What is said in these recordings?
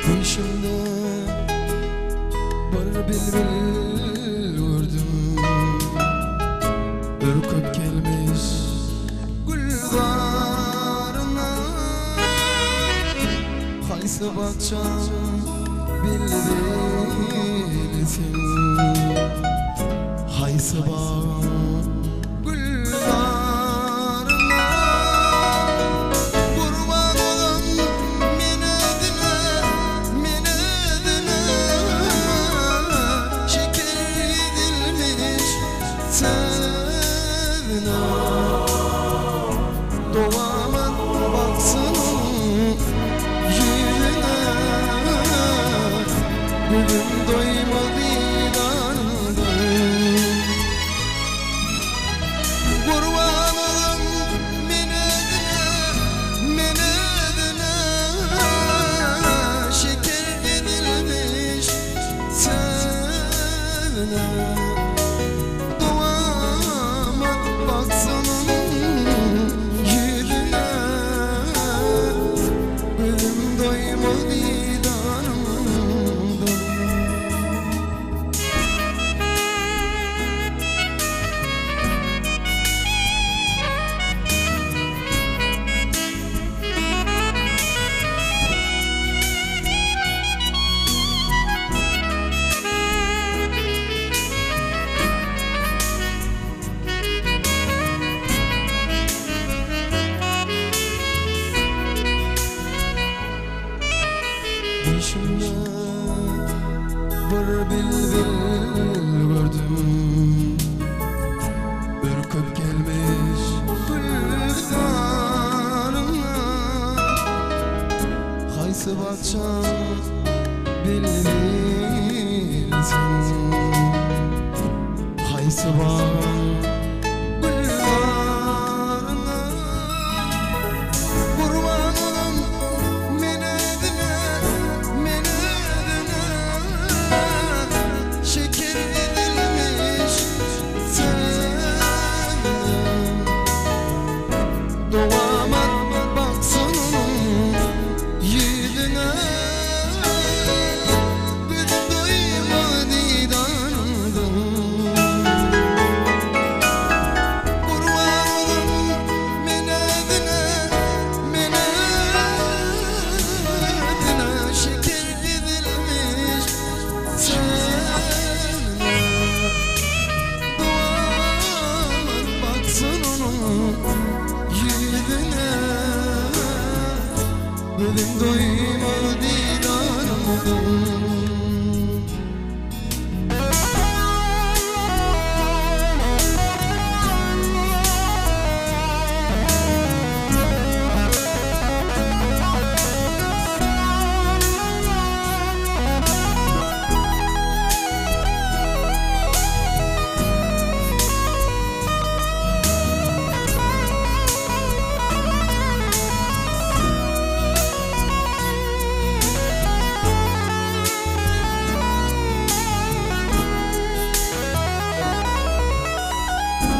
Düýşümde bir bilbil gördüm Ürküp gelmiş gülzaryna Haýsy bakjaň bilbili sen Haýsy bagyň gülzaryna Gurban olam men özüne, men özüne Şeker edilmiş sözüne Dowamat baksyn ýüzüne Gözüm doýmaz didaryňdan Gurban olam men özüne, men özüne Şeker edilmiş sözüne Dowamat baksyn ýüzüne Gözüm doýmaz didaryňdan. Düýşümde bir bilbil gördüm Ürküp gelmiş gülzaryna Haýsy bakjaň bilbil sen Haýsy bagyň gülzaryna Gurban olam men özüne, men özüne Şeker edilmiş sözüne Dowamat baksyn onuň ýüzüne Gözüm doýmaz didaryňdan Gurban olam men özüne, men özüne Şeker edilmiş sözüne Dowamat baksyn onuň ýüzüne Gözüm doýmaz didaryňdan.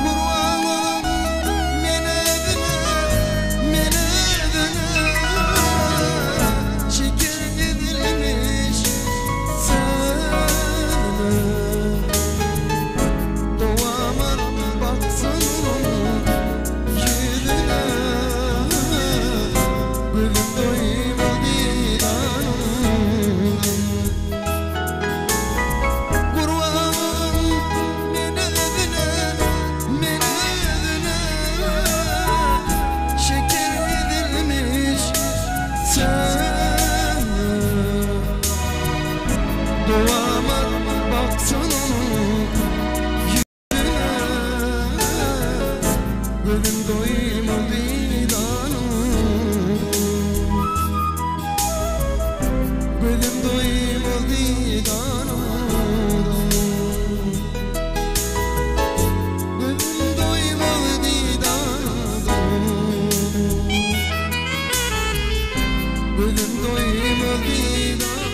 Gurban olam men özüne, men özüne Şeker edilmiş sözüne Dowamat baksyn onuň ýüzüne Gözüm doýmaz didaryňdan Gurban olam men özüne, men özüne Şeker edilmiş sözüne Dowamat baksyn onuň ýüzüne Gözüm doýmaz didaryňdan Gözüm doýmaz didaryňdan Gözüm doýmaz didaryňdan Gözüm doýmaz didaryňdan.